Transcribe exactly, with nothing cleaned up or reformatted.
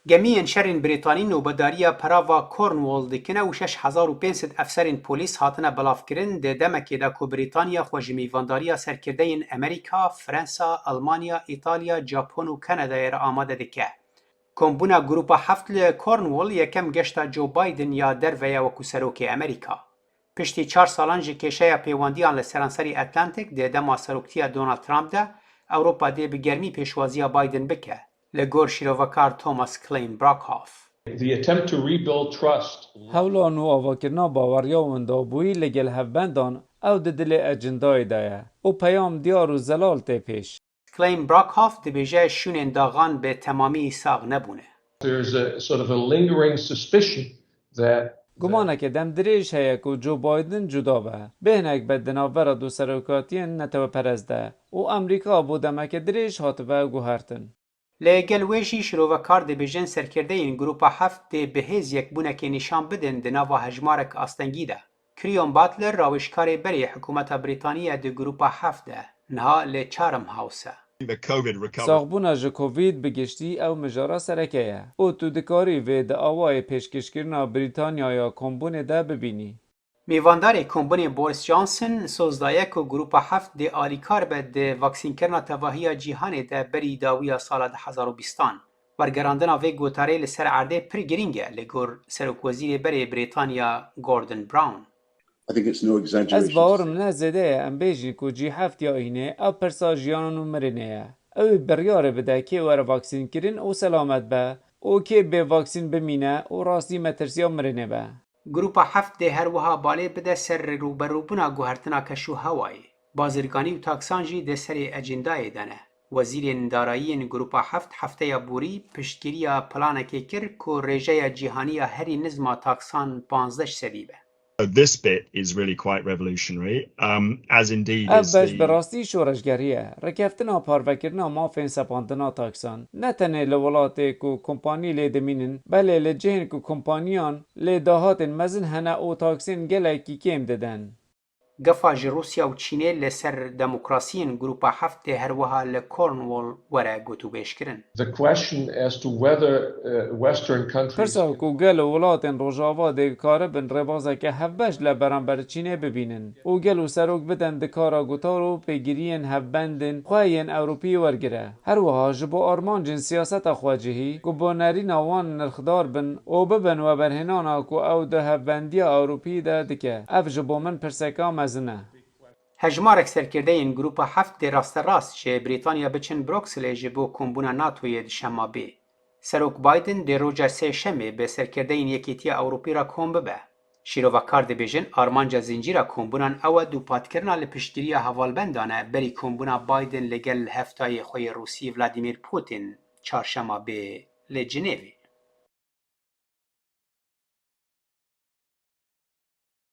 Gemiyên şerên Brîtanî nobedariya perava Cornwall dikin û şeş hezar û pênc sed efserên polîs hatine belavkirin, di demekê de ku Brîtanya xwe ji mêvandariya serkirdeyên Amerîka, Fransa, Almanya, Îtalya, Japon û Kanadayê re amade dike. Kombûna Grupa Heft li Cornwall yekem geşta Joe Biden ya derve ye wekû serokê Amerîka. Piştî çar salan ji kêşeya pêwendiyan li seranserî Atlantic di dema seroktiya Donald Trump de, Ewropa dê bi germî pêşwaziya Biden bike, li gor şîrovekar Thomas Klein Brockhoff. The attempt to rebuild trust. Hewla nû avakirina baweriya wendabûyî li gel hevbendan, ew di dilê ecindayê de ye û peyam diyar û zelal tê pêş. Klein Brockhoff dibêje şûnên daxan bi temamî sax nebûne. There's a sort of a lingering suspicion that Gumaneke demdirêj heye ku Joe Biden cuda be, bê hinek be di navbera du serokatiyên neteweperest de û Amerîka bo demeke dirêj hatibe guhertin. Li gel wê jî şîrovekar dibêjin serkirdeyên Grupa Heft dê bi hêz yekbûnekê nîşan bidin di nava hejmarek astengî de. Creon Butler, rawêjkarê berê hikûmeta Brîtanî ye di Grupa Heft de, niha li Chatham House e. The COVID recovery. Saxbûna ji Covid bi giştî ew mijara sereke ye û tu dikarî vê di awayê pêşkêşkirina Brîtanya ya kombûnê de bibînî. Mêvandarê kombûnê Boris Johnson soz daye ku Grupa Heft dê alîkar be di vaksînkirina tevahiya cîhanê de berî dawiya sala du hezar û bîstan. Wergerandina vê gotarê li ser erdê pir girîng e, li gor serokwezîrê berê Brîtanya Gordon Brown. I think it's no exaggeration Ez to bawer say min e zêde ye em bêjin ku G heft ya Înê ew pirsa jiyan û mirinê ye. Ew ê biryarê bide kê were vaksînkirin û selamet be û kê bê vaksîn bimîne û rastî metirsiya mirinê be. Grupa Heft dê her wiha balê bide ser rûberûbûna guhertina keş û hewayê. Bazirganî û taksan jî di serê ecîndayê de ne. Wezîrên darayiyên Grupa Heft hefteya borî piştgiriya planekê kir ku rêjeya cîhanî ya herî nizma taksan panzdeh sedî be. This bit is really quite revolutionary, um, as indeed Ev is beş the bi rastî şoreşgerî ye. Rêkeftina parvekirina mafên sepandina taksan ne tenê li welatê ku kompanî lê dimînin, belê li cihên ku kompaniyan lê dahatên mezin hene û taksên gelekî kêm didin. Gefa ji Rûsya û Çînê li ser demokrasiyên Grupa Heft dê her wiha li Cornwall were gotûbêjkirin. The question as to whether, uh, Western countries Pirsa ku gelo welatên Rojava dê karibin rêbazeke hevbeş li beramber Çînê bibînin û gelo serok bidin di kara gutar û pêgiriyên hevbendên xwe yên Ewropî wergire. Her wiha ji bo armancên siyaseta xwecihî ku bo nerîna wan nirxdar bin û bibin weberhênana ku ew di hevbendiya Ewropî de dike. Ev ji bo min pirseka mezin e. Hejmarek serkirdeyên Grupa Heft dê rasterast ji Brîtanya biçin Brukselê ji bo kombûna NATOyê di şema bê. Serok Biden dê roja sêşemê bi serkirdeyên Yekîtiya Ewropî re kom bibe. Şîrovekar dibêjin armanca zincîra kombûnan ew e dûpatkirina li piştgiriya hevalbendan e berî kombûna Biden li gel heftayê xwe yê Rûsî Vladimir Putin çarşema bê li Cinêvê.